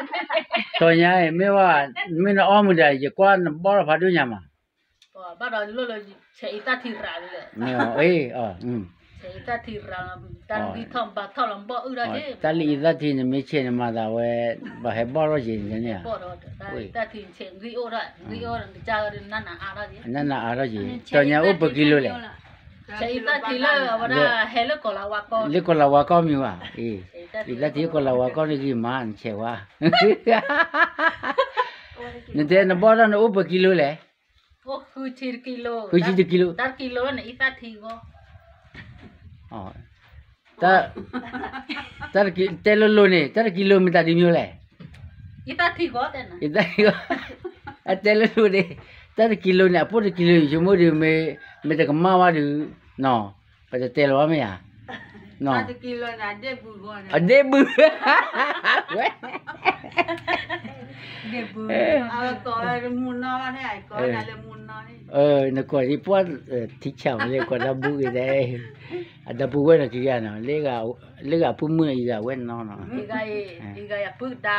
တီၤညါအံၤ မ့ၢ်ဝဲ မ့ၢ်နအီၣ်မုၢ်ဒၣ် ယကွၢ်နဘီၣ်ထီၣ်ဖးဒိၣ်ညါမး, မ့ၢ်အီၤ အ့ၣ် တၢ်လၢအံသၣ်ထံန့ၣ် မ့ၢ်ဆဲးန့ၣ်မၤသးဝဲ ဘၣ်ဟဲဘီၣ်ထီၣ်က့ၤန့ၣ်န့ၣ်ဧါ, အနၢ်နၢ်အါထီၣ်က့ၤ, တီၤညါအိၣ်ပှဲၤကံလိလဲၣ်, လၢကီၢ်လၤဝါကီၢ်မံၤဘၣ်, အံသၣ်ထံကီၢ်လၤဝါကီၢ်န့ၣ်ဂံၢ်မး နဆဲးဝါ, နတဲနဘီၣ်ထီၣ်န့ၣ်အိၣ်ပှဲၤကံလိလဲၣ်, ဃုဆံတကံလိ, တၢ်တကံလိန့ၣ် တၢ်တကံလိမ့ၢ်တၢ်ဒ်မ့ၢ်လဲၣ်, အတဲလိၤလိၤန့ၣ် တၢ်တကံလိန့ၣ် အပိၢ်တကံလိ ယဆိကမိၣ်ဒုး မ့ၢ်တကမၣ်ဝဲဒုး ပတတဲလီၤဘၣ်မ့ၢ်ဧါ, အဒ့ၣ်ဘု, နကိးဒ်ပှၤထံဆးမးလၢကိးတၢ်ဘုဂ့ၤဒဲး, အဒီပုၢ်ဝဲၢ်နီၤခံဂၤနီၤ, လၢဂၤအပုၢ်မုၣ်အံၤဂၤဝဲနီၤနီၤ, ပုၢ်ဒါ,